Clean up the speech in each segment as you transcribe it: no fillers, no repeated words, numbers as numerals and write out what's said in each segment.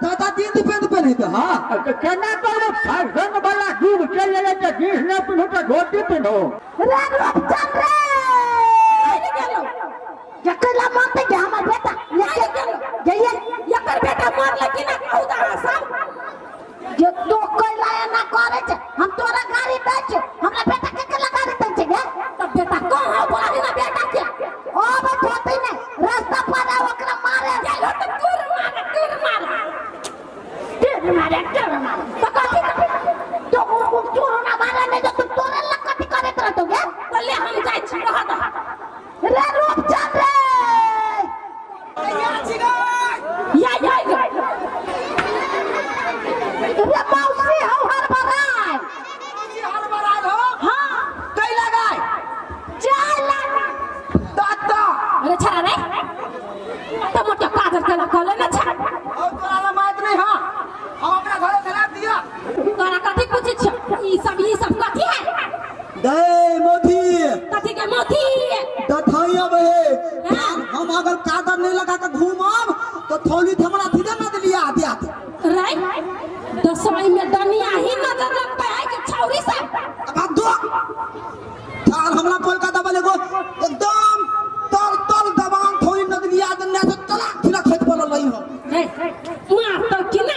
दादा jeans pant पहिनैत हा तऽ केना करबै फैशन वाला युग चलि एलै तऽ जींस नहि पिन्हू तऽ धोती पिन्हू रे रूपचन रे गेलो जकरा मारते के हमर बेटा नहि गेलो जइए एकर बेटा मारल कि ना कहू तऽ अहाँ सब जे तो कैला एना करे छै हम तोरा गाड़ी दै छियौ हमरा बेटा के केला गाड़ी दै छै गे तऽ बेटा कहाँ बोला ना बेटा के ओ बे धोती ने रास्ता पर आ ओकरा मारे गेलो तऽ दूर मारे दूर मारे तीर मारे तीर मारे तऽ कथी तो उ चोरो ना मारे नहीं तो तोरे लग कथी करैत रहतो गे बोले हम जाइ छी रह दह रे रूपचंद रे या या या रे मौसी हौ हड़बड़ाय हाँ कै लगाय चल दादा अरे छड़ा रे तो मोटे काजर केला कहले ना छा और तोरा ला मात नहीं हां हम अपना घरे चला दिया तोरा कथी पूछै छ ई सब कथी है दे मोती कथी के मोती दथाई अब हे हम अगर कादर नहीं लगा के घूमब तो थौली हमरा थीदे ना दिलिया आते आते रे दसवाई में दनिया ही नजर लगते है कि छौरी सब अब दो थाल हमरा कोलकाता वाले को एकदम तर तर दबान थोड़ी नदलिया दन्या से तलाक थिना खत पड़ल रही हो रे मार तो कि ना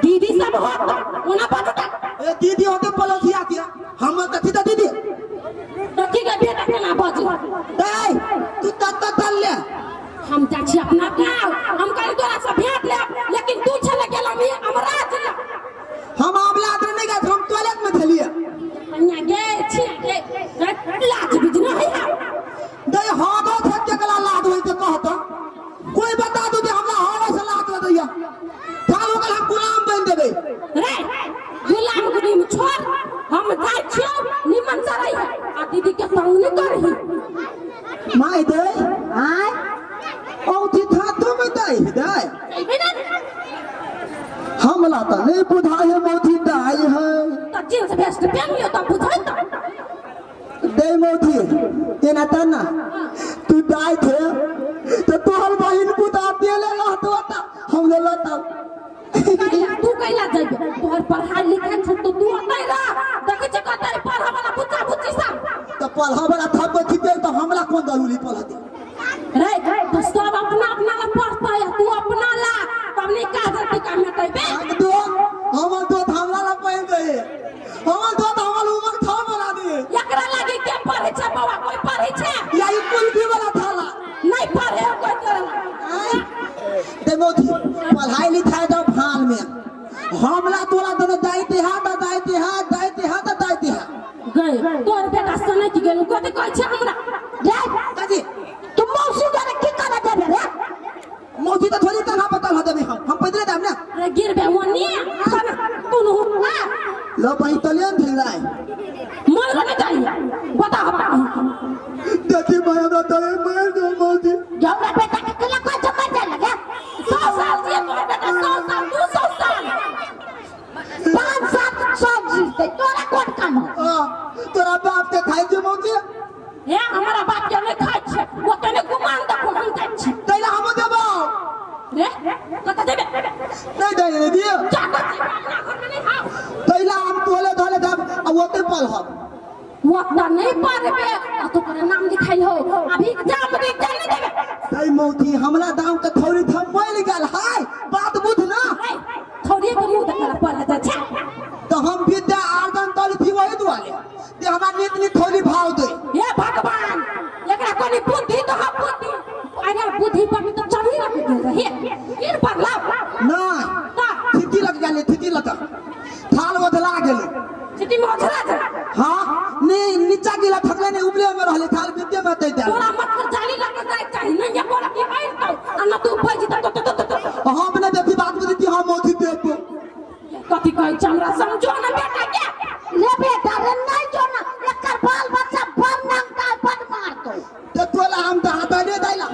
दीदी सब हो तो ओना बजता ए दीदी होते पलोसिया दिया हम कथी त दीदी तो की के बेटा केना बज ए तू तत तल ले हम जाइ छी अपना गाँव हम कहीं तोरा से भेंट लेब लेकिन तू छले गेल हम हमरा छले हम आमला आदर नहीं गए हम टॉयलेट में थलिए कन्या गे छी गे लाज बिजना है दे हाथो से केकला लाद होई ते कहत कोई बता दू जे हमरा हाथो से लाद दैया थाल ओकर हम गुलाम बन देबै रे गुलाम गुलीम छोड़ हम जाइ छियौ निमन से रही आ दीदी के तंग नहीं करही माय दे आय औथी था तो में दे दे जइबे ना हमला त नहीं बुझा है मौथी दाई है तो जींस वेस्ट पहन लियो तो बुझै तो दे मौथी एना त ना तू दाई थे तो तोहर बहिन पुता देले रहतो त हम ले लता तू कैला जइबे तोहर पढ़ाई लिखाई छौ तो तू ओतै रह देखै छै कतै पढ़ा वाला बुच्चा बुच्ची सब तो पढ़ा वाला थप छिपे तो हमला कोन जरूरी पढ़ा दे रे तो सब अपना अपना ला पढ़ता है तू अपना ला तब नहीं काजर टीका मेटेबे हम दो हमर दो हमरा ला पहिन दे हमर दो हमर उमर था बना दे एकरा लागी के पढ़ै छै बौआ कोई पढ़ै छै या ई कुल्फी वाला थाला नहीं पढ़े कोई तोरा दे मोती पढ़ाई लिखाई दो फाल में हमला तोला दोनों दाई तिहा दा दाई तिहा दाई तिहा दा दाई तिहा गए तोर बेटा सनक गेल कथी कहै छै हमरा रे काजी तू मौसी घरे की करे जेबे रे मौसी तो थोड़ी तनहा पता हो देबे हम पैदले जाब ना रे गिरबे ओनी तुनु ना लो बही तलियन भिलाई मरो नहीं जाइए बता हमरा देखी मैं हमरा तले मार दो मौसी जौरा बेटा के केला कहै छै मर जाय लगे 100 साल जिए तोहर बेटा 100 साल 200 साल 500-700 जीते तोरा कोन काम हो हां तोरा बाप के खाइ जे मौसी हे हमारा बाप के नहीं खाइ छै ओते नहीं गुमान देखो हम जाइ छी तैला हम देबो रे कतऽ जेबे नहीं दे दे दियो जा कथी अपना घर में नहीं हाउ तैला हम तोले धोले जाब आ ओते पढ़ब ओतना नहीं पढ़बे आ तो तोरे नाम लिखाइ हो अभी एग्जाम दे एग्जाम नहीं देबे तै मौती हमला दाम के थोड़ी थम मर गेल हाय बात बुझ ना रे थोड़ी के मुंह देखला पढ़े जा छै तो हम विद्या आर्जन तल थी वही दुआरे ते हमरा नित नित थोड़ी भाव दे हे भगवान एकरा कोनी बुद्धि तो हा बुद्धि अरे बुद्धि पर तो चढ़ी रख गेल रहे गिर पड़ला ना ता थिती लग गेल थिती लग थाल ओझला गेल सिटी में ओझला जा हाँ ने नीचा गिला थकले ने उबले में रहले थाल विद्या में दे दे तोरा मत कर जाली लग जाए चाही नहीं ये बोला कि आइल तो आ न तू बज तो तो तो तो हम ने देखी बात बुझी हम मौती देबो कथी कहै छै हमरा समझो ना बेटा के रे बेटा रे नहीं जो ना एकर बाल बच्चा बड़ नंगा बड़ मारतो तो तोला हम तो हाथ दे दैला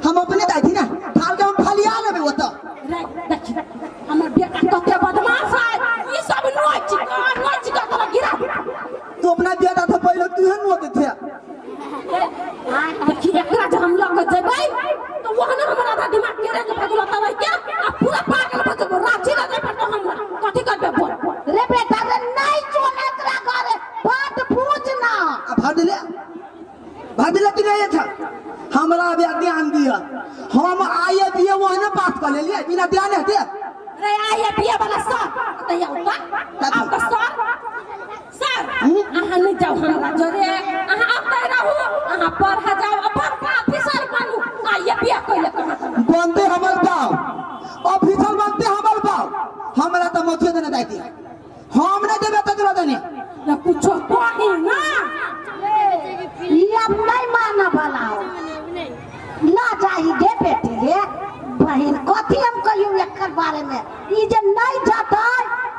हम अपने दाई थी ना थाल के हम फलिया लेबे ओतऽ रे देखी हमर बेटा कते बदमाश है ई सब नोच के नोच के तोरा गिरा तू अपना बेटा था पहले तू है नोते थे देखी एकरा जे हम लऽ के जेबै तो वहने हमर आधा दिमाग के रे के भगलो तब के आ पूरा पागल भऽ जेबो रांची दे रे आइए बिया वाला सर तैया उठा कथी? आब तऽ सर सर अहाँ नहि जाउ हमरा जरे अहाँ अतै रहू अहाँ पढ़ जाउ आ बड़का ऑफिसर बनू आइए बिया कैले कहाँ बनते हमर बाप ऑफिसर बनते हमर बाप हमरा तऽ मथियो देने जाय दिया हम नहीं देबे तकरो देने ना कुछो कही ना ई अब नहीं मानऽ वाला हो ना जाही गे बेटी रे बहिन कथी हम कहियौ एकर बारे में ई जे नहीं जतै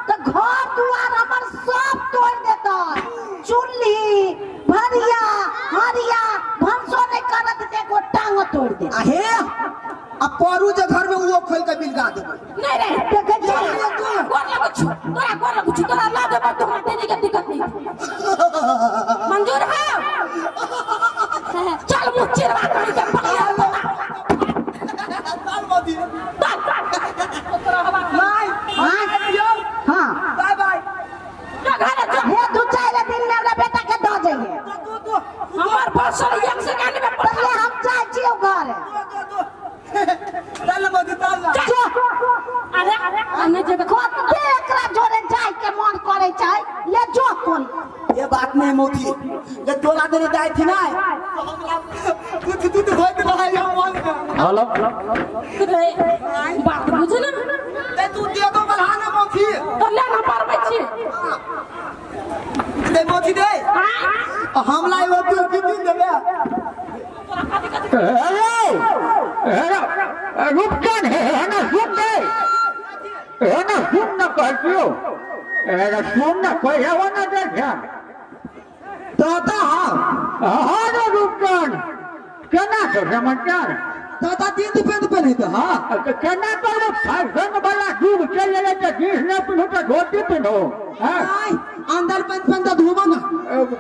तऽ घर दुआर हमर सब तोड़ देतै चुल्ही भरिया हरिया भनसो नहीं करत देखो टांग तोड़ दे आ हे आ परू जे घर में वो खोल के बिलगा देबै नहीं रे देखै छी गोर लगै छु तोरा गोर लगै छु तोरा ला देबो तो हमरा देने के दिक्कत नहीं मंजूर है चल मुँह चिरवा कहीं के पकड़ बता चल माय हाँ हाँ बाय बाय जा घरे जा हे दू चारि दिन में हमरा बेटा के दऽ जइहे तू तू हमर बसल एक सेकंड में पहिले हम जाइ छियौ घर चल मधु चल ना जो अरे अने जेबे कते एकरा जोरे जाय के मन करे छै ले जो कोन ये बात नहीं मोती जे तोरा देने जाय थी ना तो हमरा कुछ दूध होइत रहे हम मन में हेलो रे बात बुझ ना ते तू दे दो बलहा ना मोती तो ले ना पारबै छी दे मोती दे आँय? हमला एगो तू की दिन देबे हेलो हेलो रुपचन है है ना सुन दे है ना सुन ना कहतियो है सुन ना कहिया ना दे ध्यान ताता हाँ हाँ ना रुपचन केना छौ समाचार ताता दिन दुपे दुपे नहीं तो हाँ तऽ केना करबै फैशन वाला युग चलि एलै तऽ जींस नहि पिन्हू तऽ धोती पिन्हू हँ आय अंदर पेन पेन तो धोबो ना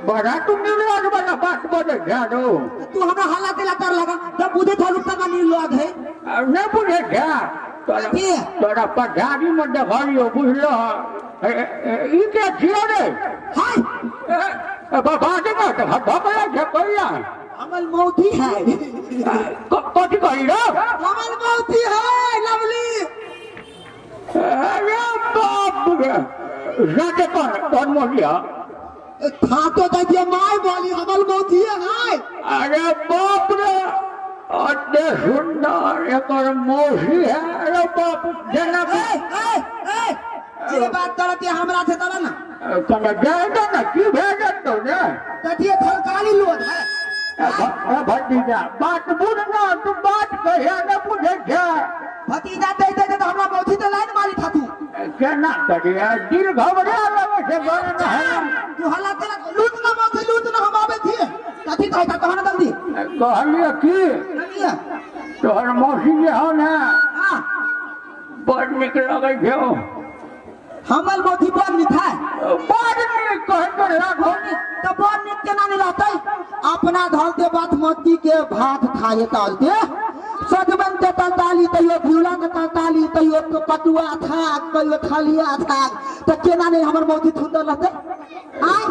बड़ा तू निर्लज वाला बात बजै छै रौ तू हमरा हल्ला तेला कर लगा तब बुझे था रुकता का नील लोग है नहि बुझै छै तोरा की? तोरा पछाड़ीमे देखलियौ बुझलो ई के छियौ रे हाय बाबा के भगला छै कहिया हमल मौती है कथी कही रो हमल मौती है लवली अरे बाप रे जाके कौन कौन मोलिया खा तो दे दिया my बोली हमल मौती है हाय अरे बाप रे अते सुंदर एकर मौसी है अरे बाप जेना ए ए ए जे बात करत है हमरा से तब ना कने जाय दे ना की भए जेतौ रे तथिए थरकाली लोद है ए भतीजा बात बुझ ना तू बात कहिया न बुझै छै भतीजा दे दे तो हमरा मौसी तो लाइन मारी था तू केना करिया दिल घबरा लगै छै घर में तू हल्ला तेला लूट ना मौसी लूट ना हम आबे थी कथी कहै था कहना जल्दी कहलियै की कहिए तोहर मौसी जे हौ ने हां बड़ नीक लगै छौ हमर मौसी बड़ नीक है बड़ नीक कहै तो राखो तो बड़ नीक केना नहीं रहतै अपना धलते बासमती के भात खाए तलते सजमन के तरकारी तैयो घिउरा के तरकारी तैयो तो कटुआ थाक तैयो थलिया थाक तो केना नहीं हमर मौसी सुंदर रहतै आय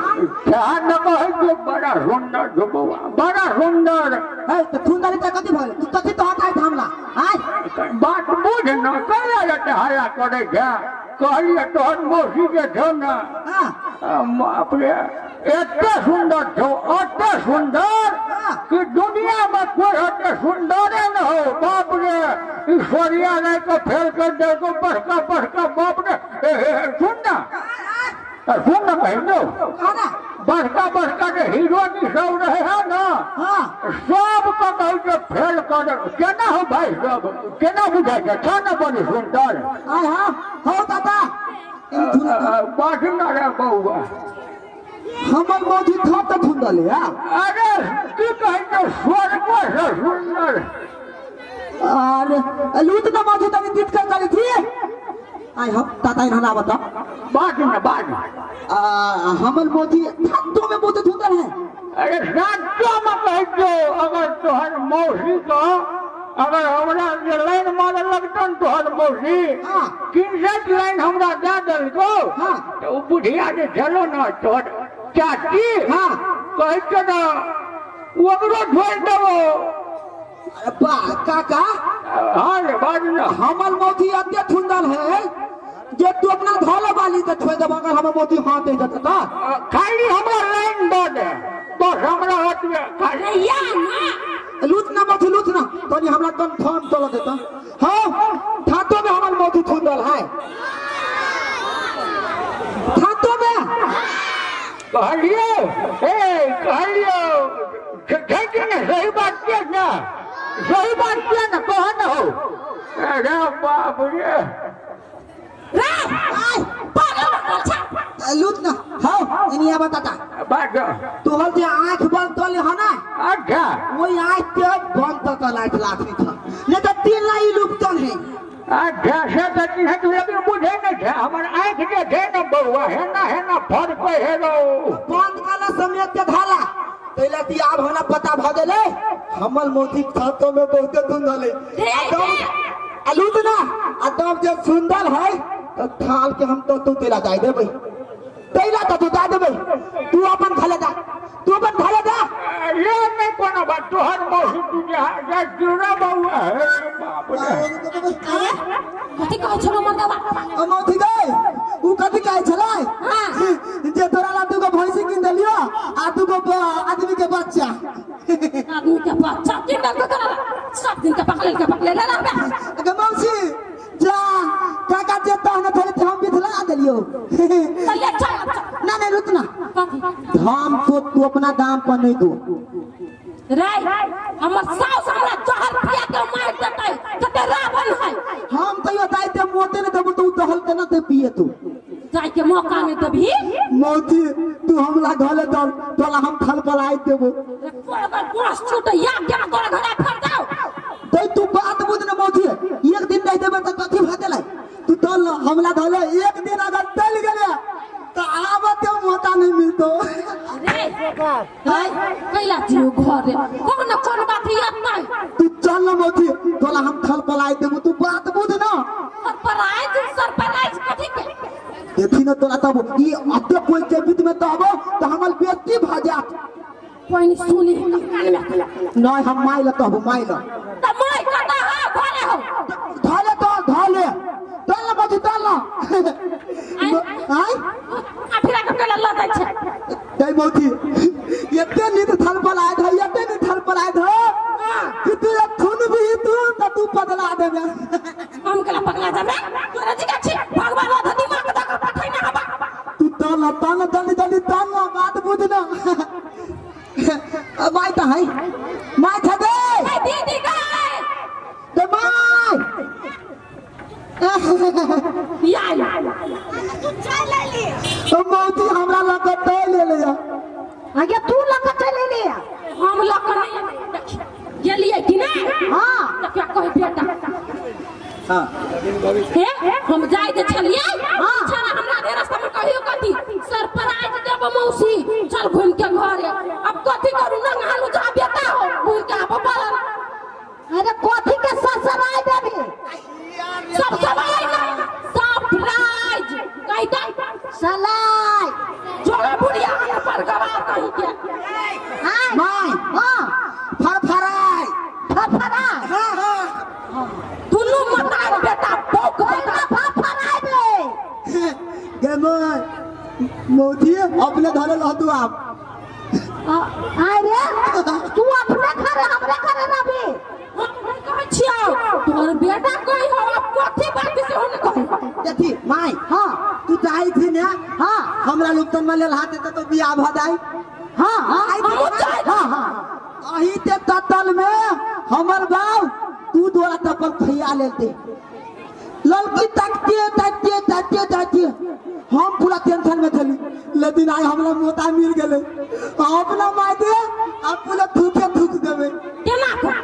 सएह न कहै छियौ बड़ा सुन्दर छौ बौआ बड़ा सुन्दर है तो सुंदर त कथी भले तू कथी तो हटाई हमला आय बात बुझ न कहिया एते हल्ला करै छै कहलियै तोहर मौसी जे छौ ने हां बाप रे एते सुन्दर छौ एते सुन्दर कि दुनिया में कोई एते सुन्दरे न हो बाप रे ईश्वरिया राय के फेल कर देलको बड़का बड़का बाप रे ए, ए, ए, सुन ना सुन ना कही दो कहना बड़का बड़का के हीरो सब रहे है ना हां सब के कहै छै फेल कर दे केना हो भाई सब केना बुझाइ छै छौ ने बड़ी सुन्दर आय हां हो दादा बात ना रे बौआ हमर मौसी थप त सुंदर है अरे की कहै छै स्वर्गो से सुन्दर अरे लूट ना मौसी तनी दिट कर करी थी आय हम ताता इन्हा बता बात न बात आ, हमर मौसी थत्तो में बहुत सुंदर है अरे साचो में कहै छौ अगर तोहर मौसी के अगर हमरा जे लाइन मारऽ लगतौ ने तोहर मौसी हाँ। किनसेट लाइन हमरा दए देलकौ हाँ। तऽ ओ बुढ़िया जे छलो ने तोहर चाची हाँ। कहै छौ ने ओकरो छोड़ि देबो अरे बा काका हाँ रे बाजू ना। हमर मौसी एते सुंदर है जे तू अपना धोले वाली के छोड़ देबो, अगर हमर मौसी हाथ दे देता त। खाली हमरा लाइन दऽ दे बस, हमरा ओतबे खाली। अरे या ना। लूट ना मौसी, लूट ना, तनी हमरा कन फोन तोड़ देता। हाँ, थातो में हमर मौसी सुंदर है, थातो में। कहलियो, ए कहलियो छै कि ने? सही बात छियै ने? सही बात छियै ने? कह न हो। अरे बाप रे। रे पागल बनल छै। लूट ना। हाँ, इनिया बताता। बात। तू हल जे आंख बंद तोले हो ना? अच्छा। वही आंख के बंद तो लाइट लाखनी था, नहीं तो 3 लाई लुपतन है। अच्छा से तऽ चिन्है तू, लेकिन बुझै नहि छै हमर आँखि जे छै ने बौआ, हेना हेना फड़कै हे रौ। बंद काला समेत के धाला तैला ती। आब हमरा पता भ गेलै, हमर मोती खातो में बहुते धुंधल है। आ लूट ना, आ तब जब सुंदर है तो थाल के हम तो तू तेरा जाय देबै, तैला तो तू दे देबै। तू अपन घरे जा, तू अपन घरे जा। ये नहि कोनो बात, तोहर मौसी तू जे चूड़ा बौआ हे बाप रे। कथी कहै छलो मर्दवा? ओ मौसी गई, उ कथी कहै छलै? हाँ। जे तोरा ला दूगो भैंसी किन देलियो आ दूगो आदमी के बच्चा। आदमी के बच्चा किन देलको तोरा? सब दिन के पकड़े के पकड़े ले रहबे। अगे मौसी, जा काका जे तहने थोड़े हम बिथला देलियो। चल चल चल। ना नहीं, रुक ना। कथी? धाम तो तू अपना दाम पर नहीं दो। रे हमर साउस हमरा जहर पिया के मार देतै, कते रावण है। हम तो यो दाइते मोते नहीं देबो, तू दहल के ना ते पिए तू। जाय के मौका नहीं देबही। मौती, तू हमला घले दल, तोला हम थल पलाई देबो। रे तोरा अगर बस छूट या गेला तोरा घरे फर जाओ। तो तू बात बुझ ना मौती, एक दिन नहीं देबे तो कथी भ गेलै? तू दल हमला घले एक दिन अगर चल गेले तो आवत मोता नहीं मिलतो। रे कैला जियो घरे कोन कोन बात एतै? तू चल ना मौती, तोला हम थल पलाई देबो, तू बात बुझ ना। सरप्राइज सरप्राइज कथी के? देखी ना तोला तब ई अते कोई के बीच में तहबो तो हमर बेइज्जती भ जात। कोई सुनी कान में? नहीं, हम माइल कहबो, माइल। त माय कता है? घरे हो। धले तो धले चल ना मौती, चल ना। आय। अफिरा के केला लऽ दै छै। दई मौती, एते नीत थल पलाय ध, एते नीत थल पलाय ध कि तू एक थुन भी तू त तू बदला देबे। हम केला पगला जाबे? तोरा जिका छी भगवान आधा दिमाग दऽ के पठैने हबा। तू तल तल जल्दी जल्दी तल ना, बात बुझ ना। माय त है, माय छ दे। ए दीदी गए। दे my. या तू चल अयली। तो मौती हमरा लग के तय ले ले। आगे तू लऽ कऽ चलि अयली। हम लऽ कऽ नहि देखी गेलियै कि नहि? हाँ। देखियौ कहै बेटा। हाँ। हे हम जाइ जे छलियै। हाँ। छला हमरा आधे रास्ता में कहियो कथी सरप्राइज देबो मौसी, चल घूम के घरे। अब कथी करू? नंगालू जा बेटा हो, घूम के आबो पड़ल। अरे कथी के ससराय देबी? सब सवाई नहीं, सरप्राइज कहि दे। सलाय। जोड़ा बुढ़िया हमरा पर गवार कही के। हाँ। My. हाँ। फरफराय। फरफराय। हाँ हाँ। दुनू मतार बेटा बौक ओहिना बता। फरफराय बे। गे my, मौती अपने धरे लहतू आप। अरे तू अपने घरे हमरे घरे रहबी? हम नहीं कहै छियौ, तोहर बेटा कही हो। अब कथी बात से हम नहीं कहै। देखी my. हाँ। तू चाही थी ना? हाँ। हमरा लुप्तन में लेल हाथ तो बियाह भ जाई। हाँ हाँ। हमहूँ चाहै। हाँ हाँ। अही ते ततल में हमर बाप तू द्वारा तपल खैया लेते लड़की तकते तकते तकते तकते हम पूरा टेंशन में छली, लेकिन आइ हमरा मोता मिल गेलै। अपना my they आ पूरा थूके थूक देबै। केना कऽ?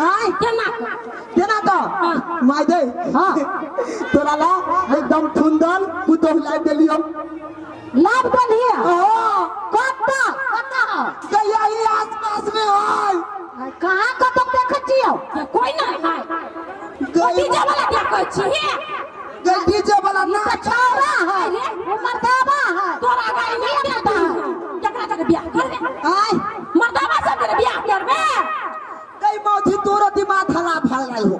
आय। केना कऽ? केना तो? हाँ। My they. हाँ। तोरा ला एकदम ठुंदल पुतोह ला देलियो। लाभ देलियै? हाँ। कतऽ कतऽ? गैया ही आस पास में है। कहाँ कतऽ देखै छियौ? के कोई नहीं है। गई। डीजे वाला क्या कहै छी हे? गई डीजे वाला ना। छौड़ा है वो, मर्दावा है। तोरा गाय नहीं बेटा है, केकरा जगह बियाह करबे? आय। मर्दावा सब जगह बियाह करबे? गई मौसी, तोरो दिमाग खराब भल गई हो।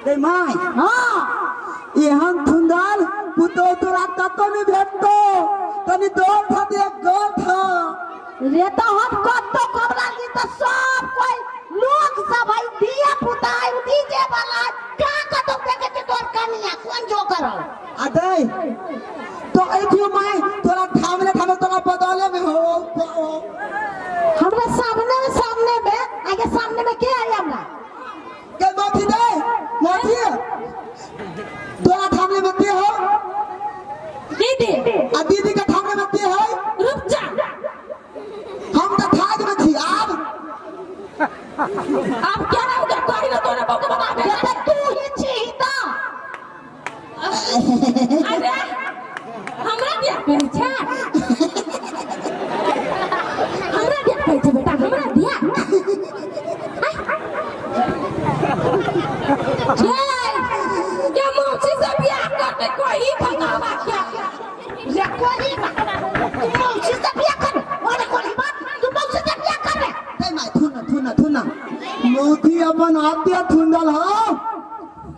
रे माय हाँ एहन थुंदर पुतोह तोरा कतौ नहि भेटतो तनी दौड़ था दे गोल था रे तो हम कतो कबला ली तो सब कोई लोग सब है दिया पुता है डीजे वाला का कतो देखे छी तोर कनिया कोन जोकर हो आ दे तो एथियो माय तोरा थामले थामले तोरा बदले में हो हो। हमरा सामने में सामने में आगे सामने में के आई हमरा के मोती दे मोती तोरा थामले में के हो दीदी आ दीदी के थामले में के है रुक जा हम तो थाज में छी आब अब क्या ना उधर कोई ना तोरे बहू के बता दे ये तो तू ही छी त अरे हमरा दिया कहै छै हमरा दिया कहै छै बेटा हमरा दिया ये मौसी से बियाह करते कोई भगावा क्या रे कोरी बा तू मौसी से बियाह कर अरे कोरी बा तू मौसी से बियाह कर रे ए माय थुन थुन थुन मोती अपन आते थुंदल हो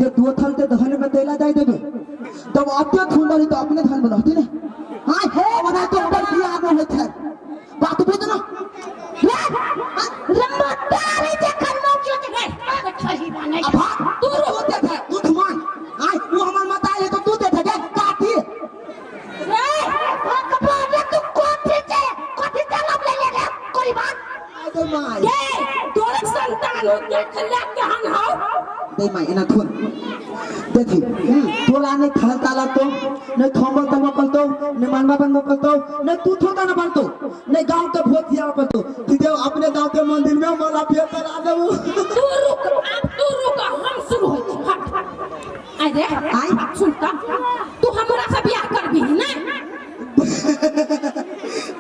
जे दो थल ते धन में तेला जाय देबे तब आते थुंदल तो अपने धन में रहती ने हां हे ओना तो ऊपर बियाह न होत है बात बुझ ना रे लंबा तारे जे कर मौसी के रे छही बा नहीं अब हाँ, तू रोते थे तू धुमान आय वो हमर मत आए तो तू देखे के काटी रे भगवान रे तू कोथी से कोथी से लब ले ले रे कोरी बा आय दे माय ये तोरे संतान हो देख ले केहन हौ दे माय एना थुन देखी तोला नहीं थाल ताला तो नहीं थोंबल तंबल पलतो नहीं मानवा बनवा पलतो नहीं तू थोता ना पलतो नहीं गांव के भोज दिया पलतो सीधे अपने गांव के मंदिर में मला पिया करा देबू तू रुक अब तू रुक हम शुरू होइ छी हट अरे आय। सुन त तू हमरा से बियाह करबी ना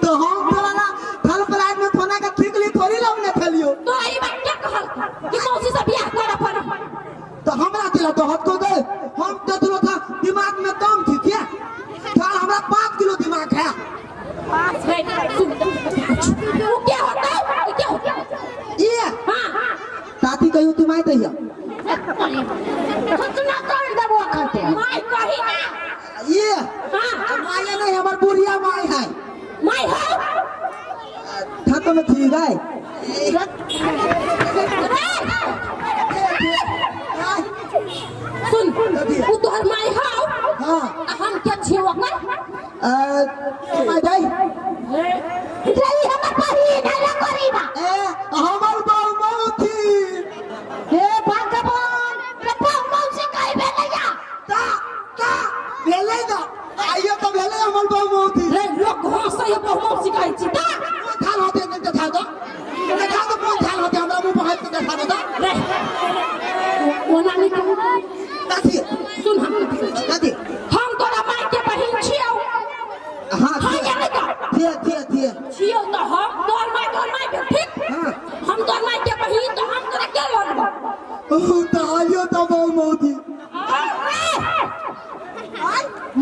तो हम तोला ना थल परात में थोना के ठीक ली थोड़ी लवने थलियो तो ई बात क्या कहल कि मौसी से बियाह करे पड़ी तो हमरा दिला तो हद को गए हम तो तुलो था दिमाग में कम थी क्या था हमरा 5 किलो दिमाग है रे, सुन वो क्या होता है क्या होता है ये हाँ ताती कहियो तुम आए तहिया सोचना कर देबो अखन ते माय कही ना ये हाँ माय नहीं हमर बुढ़िया माय है माय हो था तो में थी गए सुन उ तोहर माय हो हाँ आ हम क्या छियै ओकर माय जाई रे ई हमर बहिन है रे कोरी बा ए हमर बहु मौथी हे भगवान रे बहु मौसी कहि भेलैया ता ता भेलै ना आइयो तो भेलै हमर बहु मौथी रे लोग हंसै है बहु मौसी कहै छी ता कोन थाल होते नहीं देखा दो देखा दो कोन थाल होते हमरा मुंह पर हाथ के देखा दो ता रे ओना नहीं कहू दादी सुन हम दादी हम तोरा माय के बहिन छियौ हाँ हाँ या नहीं कह थिए थिए थिए छियौ तो हम तोर माय तोर माय भेल ठीक हाँ। हम तोर माय के बहिन तो हम तोरा के लड़बो ओ तो आइयो तो बहु मौथी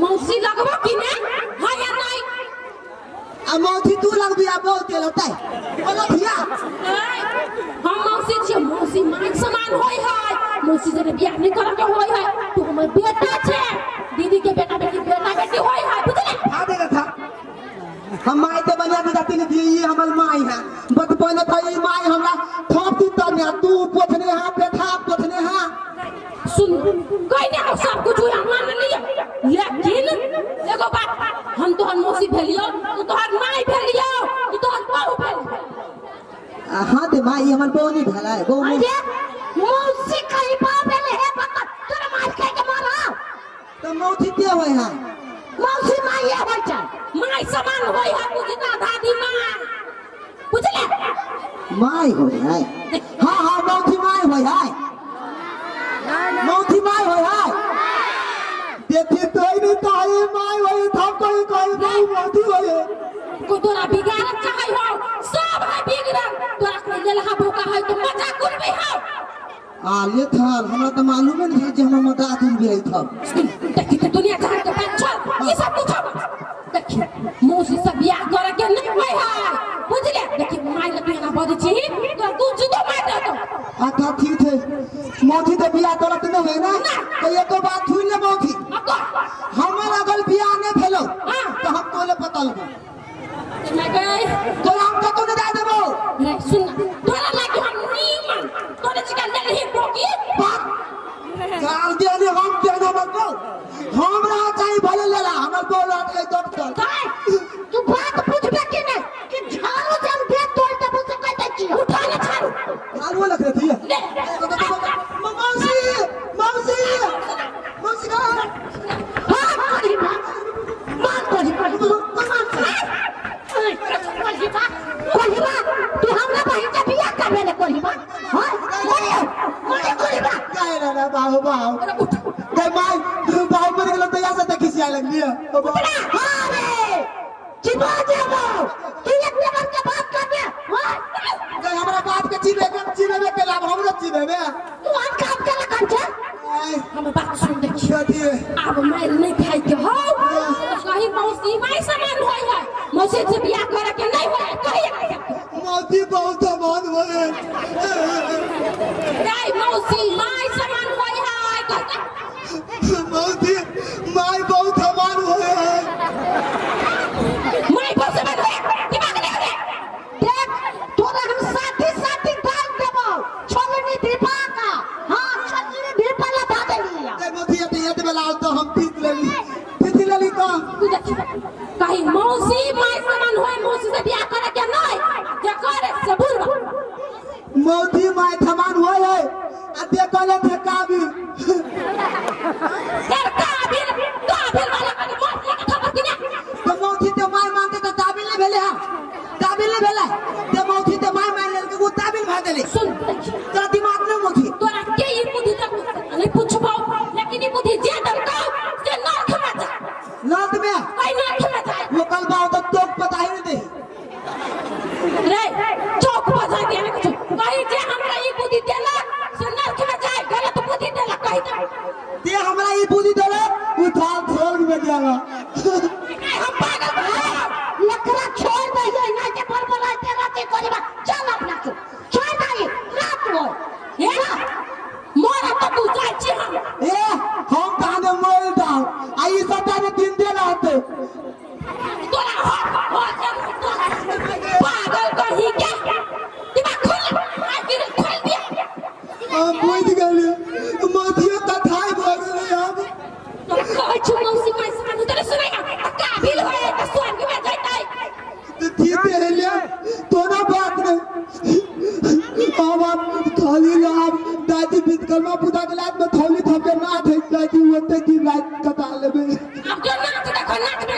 मौसी लगबो कि नहीं हाँ या नहीं आ मौथी तू लगबी आ बहुत तेल होतै बोलो भैया हम मौसी छियै मौसी माय समान होय है मौसी से बियाह नहीं करे के होय है तू हमर बेटा छे दीदी के बेटा बेटी बेटा बेटी होय है बुझले खा देगा था हम माई ते बनिया दे जाती नहीं ये हमर माई है बचपन था ये माई हमरा थोप दी तो ने तू पोछने हां बेटा पोछने हां सुन कोई नहीं हो सब कुछ हम मान लिया लेकिन एगो बात हम तोहर मौसी भेलियो तू तोहर माई भेलियो तू तोहर बहू भेलियो हाँ ते माई हमर बहू नहीं भेला है बहू अरे मौसी कहीं पा भेले हे भगवान तोरा मार खाइ के मारा तो मौसी के होय है मौसी माइये होइ छै माई समान होय है बुझना दादी माँ बुझले माई होय है हाँ हाँ मौसी माई होय है मौसी माई होय है देखी तो ही नहीं ताई माई होय था कोई कोई बहू मौसी होय है को तोरा बिगाड़ चाहे हो सब है बिगड़ल तोरा कोई लेलहा भूखा है तो मजाक उड़बै हो आ ले थाल हमरा तो मालूम नहीं था जे हमर मदात उड़ गई था देखी तो दुनिया जहान के बात छोड़ ई सब कुछ देखी मौसी सब बियाह करे के नहीं होय है बुझले देखी माय लग तू एना बजै छी तो तू जुतो मार देतो अच्छा ठीक है मौसी तो बियाह तोरा तऽ नहि होय ना तो एको बात सुन ले मौसी। अब कह। हमर अगर बियाह नहि भेलो हाँ। तो हम तोले पता लगो। मैं गए। तोरा हम कतौ नहि जाय देबो। रे सुन ना, तोरा लागी हम नीमन तोरे चिकन ले रही बोकी। बात गाल देने हम देने मत हमरा चाही भले लेला हमर बोल रहत डॉक्टर। काय तू बात पूछबे कि नहीं कि झाड़ू से हम देह तोड़ देबो से कह दै छियौ। उठा ले झाड़ू। झाड़ू लग रही है। ले। मौसी मौसी मौसी का हाँ कोही बा मान कोही कोही मान कोही बा कोही बा तू हमरा बहिन के बियाह करबे ले कोही बा। हाँ बोलियो बोलियो कोही बा। काहे रे रे बाहु बाहु। अरे उठ। गई माई बाहु मर गेलो तो यहाँ से तो खिसिया लगली है। हाँ रे चिबा जेबो तू एक नंबर के बात करबे। हाँ गई हमरा बाप के चिबे के चिबे के लाभ हमरो चिबे में। तू हम काम के लगन छे। हम बात सुन देखी। कथी आब मार नहीं खाई के हो कहीं मौसी माई समान होय है मौसी से बियाह करे के नहीं होय कहीं मौसी बहुत समान होय। नहीं मौसी माई समान होय है कहता। मौसी माई बहुत समान होय है। माई बहुत समान होय दिमाग नहीं रे। देख तोरा हम साथी साथी डाल देबो छोलनी दीपा का। हाँ छोलनी दीपा ला दा देलिया। गई मौसी ये ये बेला तो हम पीस लेली पीस लेली तो तू देखी कहीं मौसी माई समान होय मौसी से बियाह करे के नहीं जे करे से बुरबा। मौसी माई समान होय है आ देखले थे काबिल। तेर काबिल काबिल वाला कने मौसी के खबर कि ना। तो मौसी ते माय मानते तो काबिल नहीं भेले हा काबिल नहीं भेले ते मौसी ते माय मान लेल के वो काबिल भा देले। सुन देखी तोरा दिमाग नहीं मौसी। तोरा के ई बुद्धि तक नहीं पूछबो लेकिन ई बुद्धि जे दलको से नर्क में जा। नर्क में? कहीं नर्क में जा। वो कल बाव तो तोक पता ही नहीं दे। रे चौक पर जा दिया कुछ कहीं जे हमरा ई बुद्धि देला से नर्क में जाए गलत बुद्धि देला कहीं तो। ते हमरा ई बुद्धि देला उ थाल स्वर्ग में गेला। हम पागल भए। लकड़ा छोड़ दे ये ना के पर बोलाते रहते कोरीबा चल अपना के छोड़ दे रात हो। हे मोरा तो तू जाय छी हम। ए हम ताने मोर दाव आ ई सब ताने दिन दे रहते। तोरा हो हो तोरा पागल कहीं के दिमाग खोल आखिर खोल दिया। हम बुझ गेलिए मौसियो कथाई भ गेलै अब। तोरा कहै छी मौसी माई समान तोरा सुनैया काबिल होय त स्वर्ग में जैतै। तो ठीक है ले तोरा बात नहीं। अब आप थौली लाभ दादी विश्वकर्मा पूजा के लात में थौली थपके नाथ है दादी ओते दिन रात कटा लेबे। अब जो नाच देखो नाच में